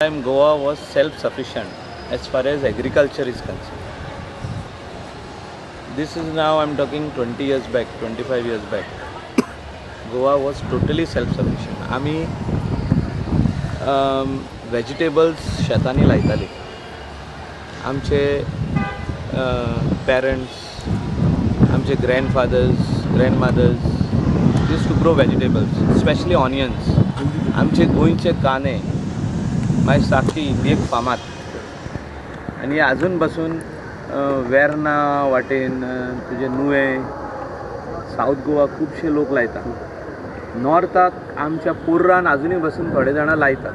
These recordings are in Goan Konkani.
Time Goa was self-sufficient as far as agriculture is concerned. This is now I'm talking 20 years back, 25 years back. Goa was totally self-sufficient. आमी वेजिटेबल्स शेतांनी लायताली. आमचे पेरंट्स, आमचे grandfathers, grandmothers used to grow vegetables, specially onions. आमचे गोंयचे कांदे मागीर साखी ही एक फामाद आनी अजून पासून वेर्ना वाटेन, तुजे नुवें, सावथ गोवा खुबशे लोक लायता. नॉर्थाक आमच्या पोर्रान अजुनूय बसून थोडे जाणां लायता.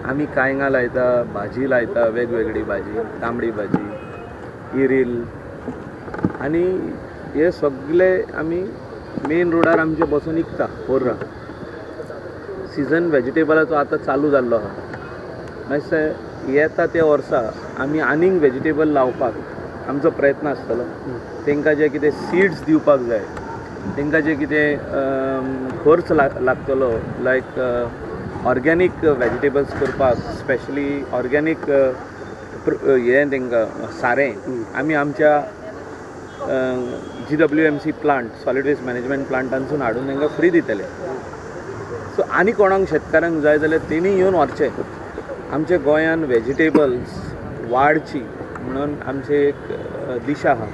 आमी कांयगां लायता, भाजी लायता, वेगवेगळी भाजी, तांबडी भाजी, इरील, आनी हे सगळे आमी मेन रोडार आमचे बसून विकता. पोर्रा सिजन वेजिटेबलाचो आतां चालू जाल्लो आहा. मातशें येता त्या वर्सा आमी आनीक वेजिटेबल लावपाक आमचो प्रयत्न आसतलो. तांकां जे कितें सिड्स दिवपाक जाय, तांकां जे कितें खर्च लागतलो, लायक ऑर्गेनीक वेजिटेबल्स करपाक, स्पेशली ऑर्गेनीक हें तांकां सारें आमी आमच्या GWMC plant, solid waste management प्लांटांतसून हाडून तांकां फ्री दितले. सो आनी कोणाक शेतकारांक जाय जाल्यार तेणी येवन व्हरचें. आमच्या गोंयान वेजिटेबल्स वाडची म्हणून आमची एक दिशा आहा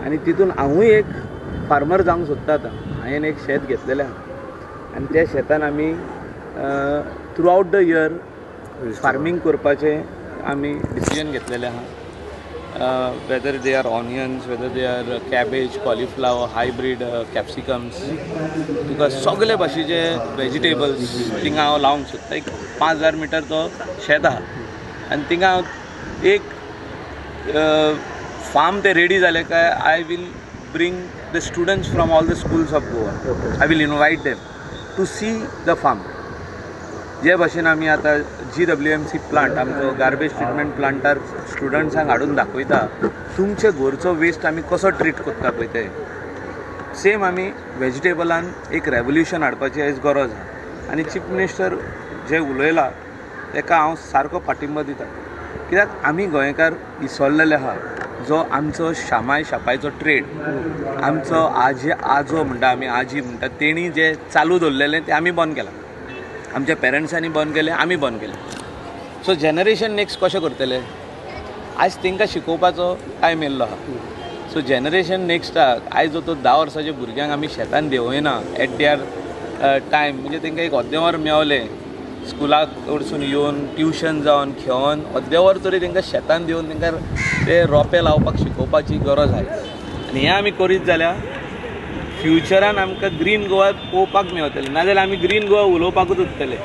आनी तितून हांवूय एक फार्मर जावंक सोदता. आतां हांवें एक शेत घेतलेलें आहा आनी त्या शेतान आमी through out the year farming करपाचें आमी डिसिजन घेतलेलें आहा. Whether they are onions, whether they are cabbage, cauliflower, hybrid capsicums, तुका सगळे भाशेचे वेजिटेबल्स थिंगा हांव लावंक सोदता. एक 5000 मिटर तो शेत आहा आनी थिंगा हांव एक फार्म ते रेडी जाले काय I will bring the students from all the schools of Goa. I will invite them to see the farm. जे भाशेन आमी आतां GWMC plant, आमचो गार्बेज ट्रिटमेंट प्लांटार स्टुडंट्सांक हाडून दाखयता, तुमचे घरचो वेस्ट आमी कसो ट्रीट करता पळय, ते सेम आमी वेजिटेबलान एक रेवोल्युशन हाडपाची आयज गरज आहा. आनी चीफ मिनिस्टर जे उलयला तेका हांव सारको पाठिंबो दिता, कित्याक आमी गोंयकार इसरलेले आहा. जो आमचो शामाय शापायचो ट्रेड, आमचो आजी आजो म्हणटा, आमी आजी म्हणटा, तेणी जे चालू दवरलेलें तें आमी बंद केलां. आमच्या पेरंट्सांनी बंद केलें, आमी बंद केलें. सो जनरेशन नेक्स्ट कशें करतले? आयज तांकां शिकोवपाचो टायम येयल्लो आहा. सो जनरेशन नेक्स्टाक आयज जो तो 10 वर्साच्या भुरग्यांक आमी शेतान देंवयना एट there time, म्हणजे तांकां एक अर्दें वर मेवलें स्कुलाक कडसून येवन ट्युशन जावन खेळोन अर्दें वर तरी तांकां शेतान देंवन तांकां ते रोंपे लावपाक शिकोवपाची गरज आहा. आनी हें आमी करीत जाल्यार फ्युचरान आमकां ग्रीन गोवा पळोवपाक मेवतलें, नाजाल्यार आमी ग्रीन गोवा उलोवपाकूच उरतले.